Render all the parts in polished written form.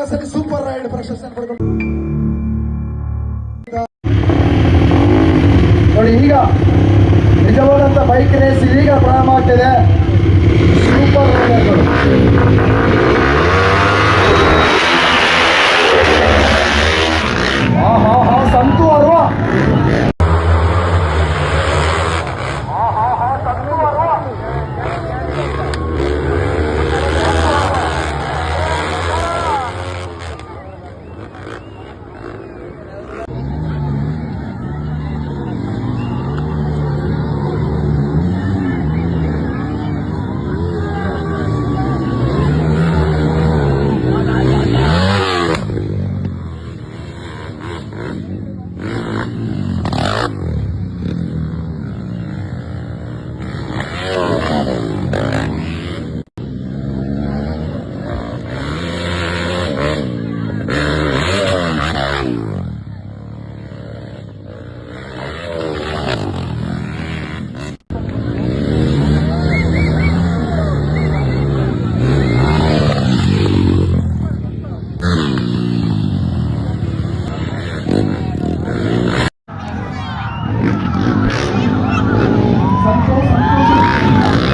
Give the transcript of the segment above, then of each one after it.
Class ಅಲ್ಲಿ super ride ಪ್ರಶಸ್ತಿಯನ್ನು ಪಡ್ಕೊಂಡು ನೋಡಿ, ಈಗ ನಿಜವಾದಂತ ಬೈಕ್ ರೇಸ್ ಈಗ ಪ್ರಾರಂಭ ಆಗ್ತಿದೆ. ಸೂಪರ್ ರೈಡರ್ಗಳು. ಹಾ ಹಾ ಹಾ, ಸಂತು ಅರ್ವಾ. ಸಂತು,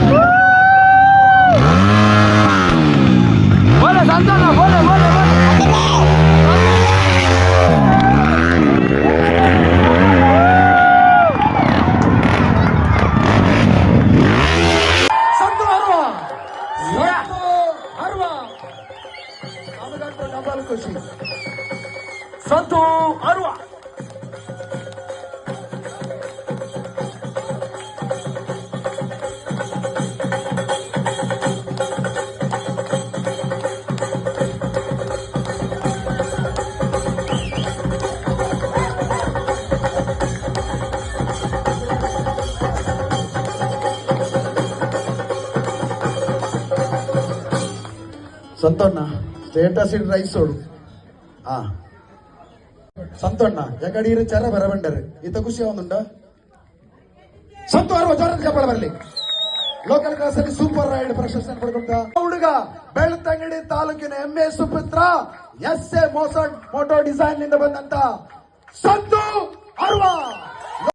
ಸಂತು. ಬೋಲೆ ಸಂತೋಷ, ಬೋಲೆ ಬೋಲೆ ಬೋಲೆ. ಸಂತು ಅರ್ವ, ಸಂತು ಅರ್ವ. ನಮಗಂತೂ ಡಬಲ್ ಖುಷಿ. ಸಂತು ಅರುವ. ಸಂತಣ್ಣ ಸ್ಟೇಟಸ್ ಇಡ್ ರೈಸ್ ಸೋಡು. ಆ ಸಂತಣ್ಣ ಯಾಕಡೆ ಇರು ಚರ ಬರಬಂಡರು ಈತ ಖುಷಿ ಒಂದುಂಡ. ಸಂತು ಅರ್ವ, ಜೋರದ ಚಪ್ಪಾಳೆ ಬರಲಿ. ಲೋಕಲ್ ಕ್ಲಾಸ್ ಅಲ್ಲಿ ಸೂಪರ್ ರೈಡ್ ಪ್ರಶಸ್ತಿಯನ್ನು ಪಡ್ಕೊಂಡ ಹುಡುಗ ಬೆಳ್ತಂಗಡಿ ತಾಲೂಕಿನ ಎಂ ಎ ಸುಪುತ್ರ, ಎಸ್ ಎ ಮೋಸನ್ ಮೋಟೋ ಡಿಸೈನ್ ನಿಂದ ಬಂದಂತ ಸಂತು ಅರ್ವ.